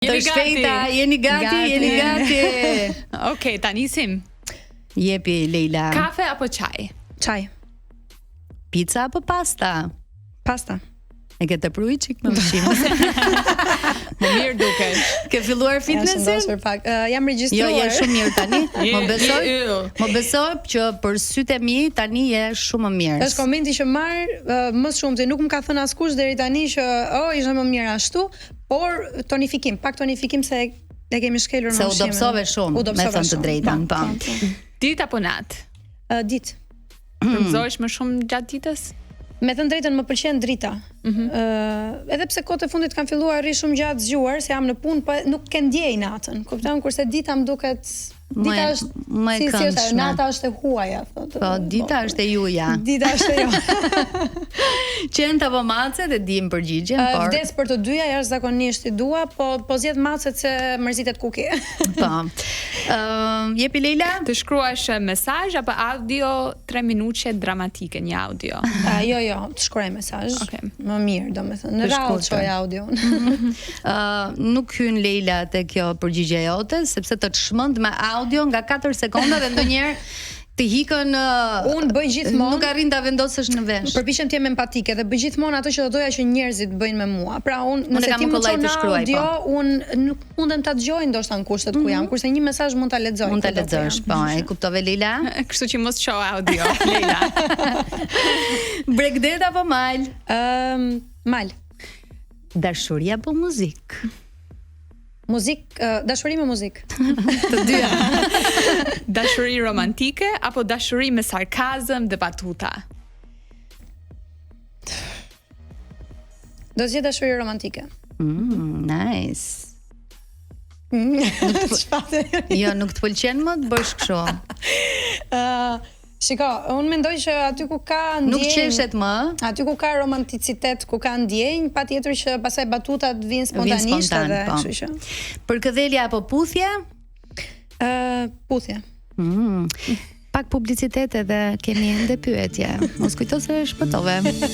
Të shpejta, jeni gati, jeni gati. Okej, ta nisim. Jepi Leila. Kafe apo çaj? Çaj. Pizza apo pasta? Pasta. E ke tepru çik me ushqim. Më mirë dukesh. Ke filluar fitnessin? Ja, pak. Uh, jam regjistruar. Jo, je shumë mirë tani. Më beso. Më beso që për sytë e mi tani je shumë më mirë. Është komenti që marr uh, më shumë se nuk më ka thënë askush deri tani që oh, ishe më mirë ashtu, Por tonifikim, pak tonifikim se e kemi shkelur me ushqimin. Se u dobësove shumë, u me thënë të drejtën, po. po. po. Ditë apo natë? Uh, ditë. Mm. Frymëzohesh më shumë gjatë ditës? Me thënë drejtën më pëlqen drita. Mm -hmm. uh, edhe pse kohët e fundit kam filluar rri shumë gjatë zgjuar se jam në punë, po nuk e ndjej natën. Kupton kurse dita më duket Dita është më e si, si është, nata është e huaja, thotë. Po, dita po. është e juaja. Dita është e juaja. Qentë apo macet e dim përgjigjen, por vdes për të dyja, jashtëzakonisht i dua, po po zgjedh macet se mërzitet Kuki. po. Ëm, jepi Leila? Të shkruash mesazh apo audio 3 minutëshe dramatike një audio. A, jo, jo, të shkruaj mesazh. Okay. Më mirë, domethënë, në radhë çoj audio. Ë nuk hyn Leila te kjo përgjigje jote, sepse të çmend me audio nga 4 sekonda dhe ndonjëherë të ikën uh, Unë bëj gjithmonë nuk arrin ta vendosësh në vesh. Përpiqem të jem empatike dhe bëj gjithmonë ato që do doja që njerëzit bëjnë me mua. Pra unë nëse ti më çon shkruaj, audio, po. unë nuk mundem ta dëgjoj ndoshta në kushtet mm -hmm. ku jam, mhm. kurse një mesazh mund ta lexoj. Mund ta lexosh, po, e kuptove Leila? Kështu që mos ço audio, Leila. Bregdet apo mal? Ëm, um, mal. Dashuri apo muzikë? Muzikë, uh, dashuri me muzikë. Të dyja. dashuri romantike apo dashuri me sarkazëm dhe batuta? Do zgjedh dashuri romantike. Mm, nice. Çfarë? Jo, nuk të pëlqen më të bësh kështu. Ë, uh, Shiko, unë mendoj që aty ku ka ndjenjë Nuk qeshet më. Aty ku ka romanticitet, ku ka ndjenjë, patjetër që pastaj batutat vijnë spontanisht spontan, edhe, po. kështu që. Përkëdhelje apo puthje? Ë, uh, puthje. Mm. Pak publicitet edhe kemi ende pyetje. Mos kujto se shpëtove.